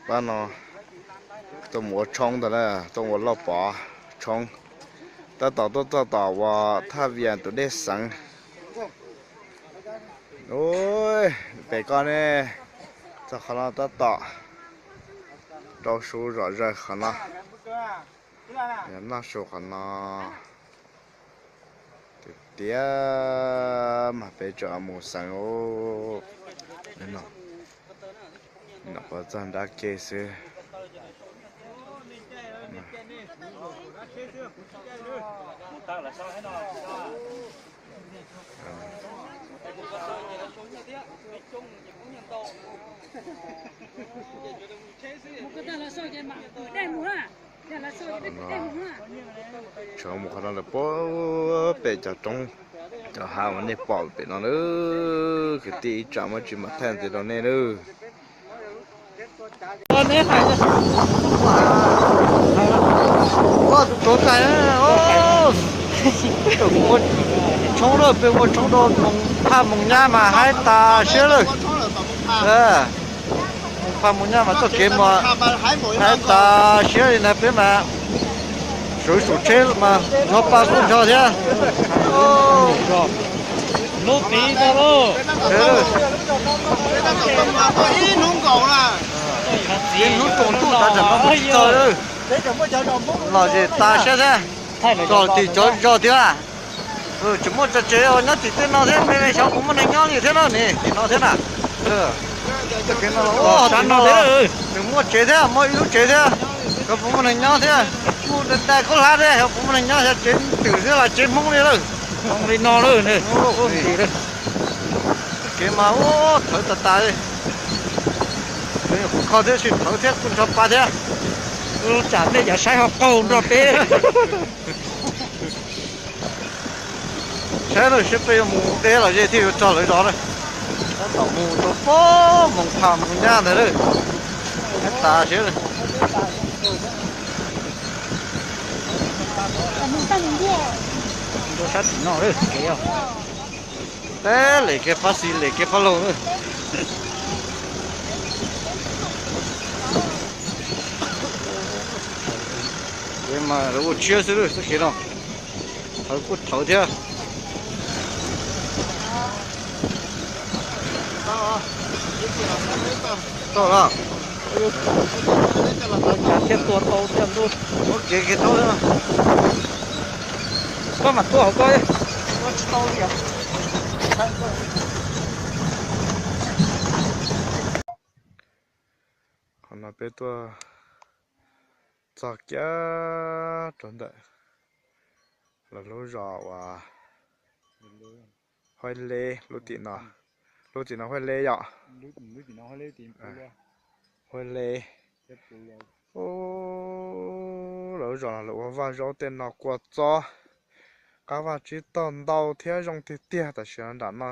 Pab no tuaj mus ua tshoob ntag na, tuaj ua lauj pov tshoob. Tab tom tuaj txog tom uas Thaj Vias tus dej xeev. Ua, pem koj ne, txog qhov no tab tom rau su zom zaws qhov no. Yog noj su qhov no tiag tiag mas peb tseem mus xeev. Nom pov txog nrab ke xwb. Tshua mus qhov no lawm puag pem cov roob cov hav uas nej pom pem no na. Kwv tij ib tsam muaj tsis mam thaij ntxiv rau nej na. Koj tus tuav tais, tshoob lawm peb ua tshoob rau moos phaj moos nyab mas haib tas siab lawm. Moos phaj moos nyab mas txoj kev mas haib tas siab li na peb mas sawv sum tsheb mas nrov pa kuj nrog thiab. Lub tid no lauj. Ib hnub tsaus ntuj tas tsam no mus tsis txog lawm. Los ces tas siab thiab. Txog tim cov zos thiab. Tsis muaj tsev nyob tim tej no thiab, xyov puas muaj neeg nyob li thiab na, tim no thiab na. Tsev no, tseem muaj tsev thiab, muaj ib lub tsev thiab, xyov puas muaj neeg nyob thiab. Kuj dai dai khaub hlab thiab, xyov puas muaj neeg nyob, xyov tsev twm thiab los tsev Hmoob li lawm. Zoo li no lawm. Kev mas ua thawv tas tas li. Kuv kho thiab sib thawv thiab kuj nrog pa thiab. Tsam nej cov saib ho qaug nrog peb. Saib lawm seb peb yuav mus deb los ze thiaj yuav txog lawv zos na. Tab tom mus rau pem moos phaj moos nyab ntag lawm. Haib tas siab. Rau sab tim no kev os. Teb lem kiag phab xis lem kiag phab laug. Kev mas lawv ua tshiab xwb lawm txoj kev no. Thawv kuj thawv thiab. Tau los. Cas thiaj tua tau thiaj ntuj. Muab kev kiag tau. Koj mam tua hauv koj. Qhov no peb tuaj txog kiag rau ntawm lawv lub zos uas Huaib Leb, lub tim no, lub tim no Huaib Leb yom. Huaib Leb. Lawv lub zos no lawv ua vaj zaub tej no kua txob, qab vaj tsib taug ntau thiab zoo tiag tiag. Tam sim no nram no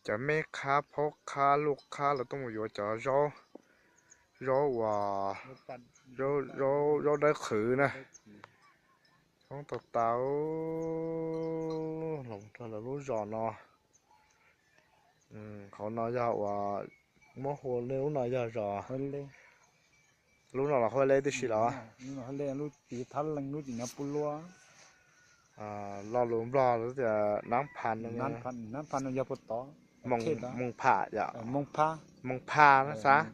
cov me qhab, phaub qhab, luj qhab lawv tuaj mus yuav cov zaub, zaub uas, zaub dawb qhwv na. Coob tau tas los rau lawv lub zos no. Qhov no yog uas muab hu, lub no yog zos, lub no los Huaib Leb tib si los? Lo lus Nplog tias Nab Phas, Moos Phas yom, Moos Phas na xav,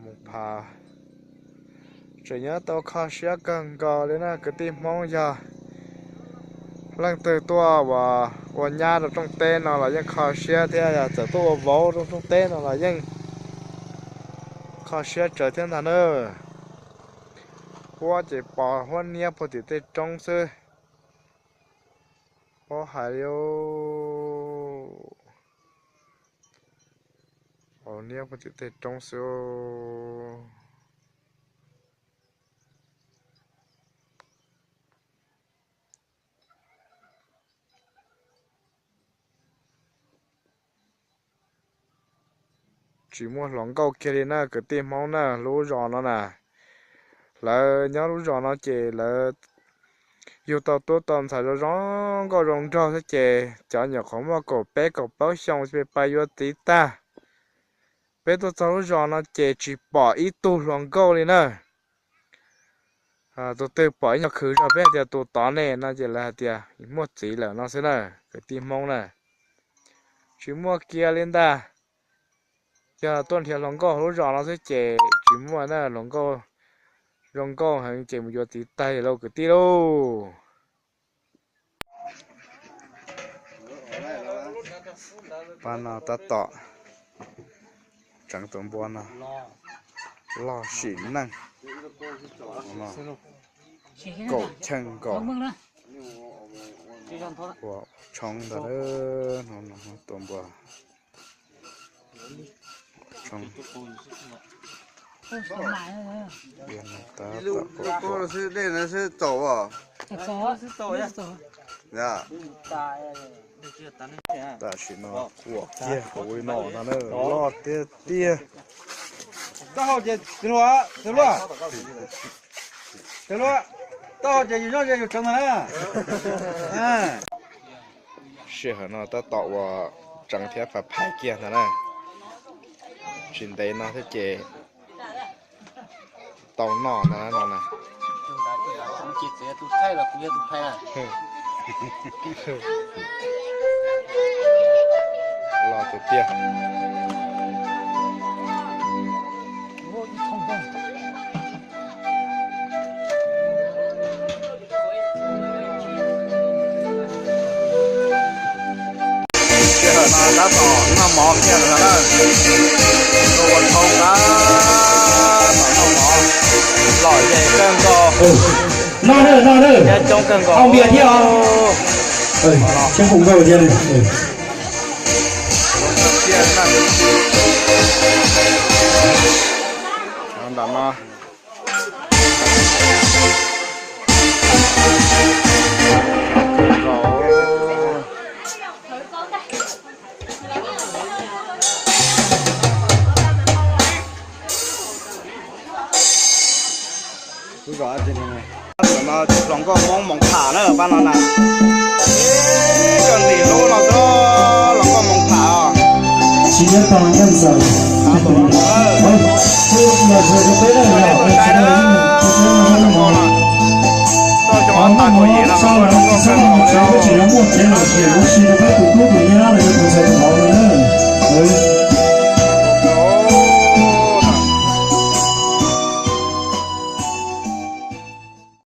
Moos Phas. Tseem nyob tau kho siab kawg nkaus li na kwv tij Hmoob, yog leej twg tuaj uas ua nyab rau rooj teb no los yeej kho siab thiab, yog txawm tuaj ua vauv rau rooj teb no los yeej kho siab tsawv thiab ntag na. Huab ces pos huab niab puag tim tej roob xwb. Paub hais li, pos niab puag tim tej roob xwb. Tsis muaj hluas nkauj kiag li na kwv tij Hmoob na, lub zos no na. Lawv nyob lub zos no ces lawv yug tau tub tau ntxhais zoo zoo nkauj zoo nraug xwb ces cov nyuam qhuav muaj kaum peb kaum plaub xyoo pes pais yuav txiv tag. Peb tuaj txog lub zos no ces tsis pom ib tug hluas nkauj li na. Tus twg pom ib nyuag khwv zog peb hais tias tus tod ne no ces lawv hais tias muaj txiv lawm no xwb na, kwv tij Hmoob na. Tsis muaj kiag li ntag. Yog tuaj nrhiav hluas nkauj hauv lub zos no xwb ces tsis muaj na, hluas nkauj zoo nkauj heev ces mus yuav txiv tag li lauj kwv tij lauj. Pab no tab tom tseev tus npua no loj sim neej, kaum cheej nkaus, ua tshoob ntag, tus npua tshoob. Tam sim no ua kiag kuv li no no na, loj tiag tiag. Taub hau ces txwv luaj, txwv luaj, txwv luaj. Taub hau ces yus nyob ze yus tseev ntag na. Sij hawm no tab tom ua tseev thiab phais phais kiag ntag na. Tsis ntev no thiab ces tau noj ntag no na. Los tiag tiag. Sij hawm no tab tom noj mov kiag lawm na. Ua tshoob tab tom noj mov, lom zem kawg nkaus. Noj na, noj na. Coob kawg nkaus. Au npias thiab os. Coob kawg nkaus thiab. Ntawm no. Tam no hluas nkauj Hmoob Moos Tham na pab no na. Ib co ntim lub no xwb, hluas nkauj Moos Tham os. Tsis tau saib na, tau xyoo ob phav kaum yim no hluas nkauj kawg nkaus li.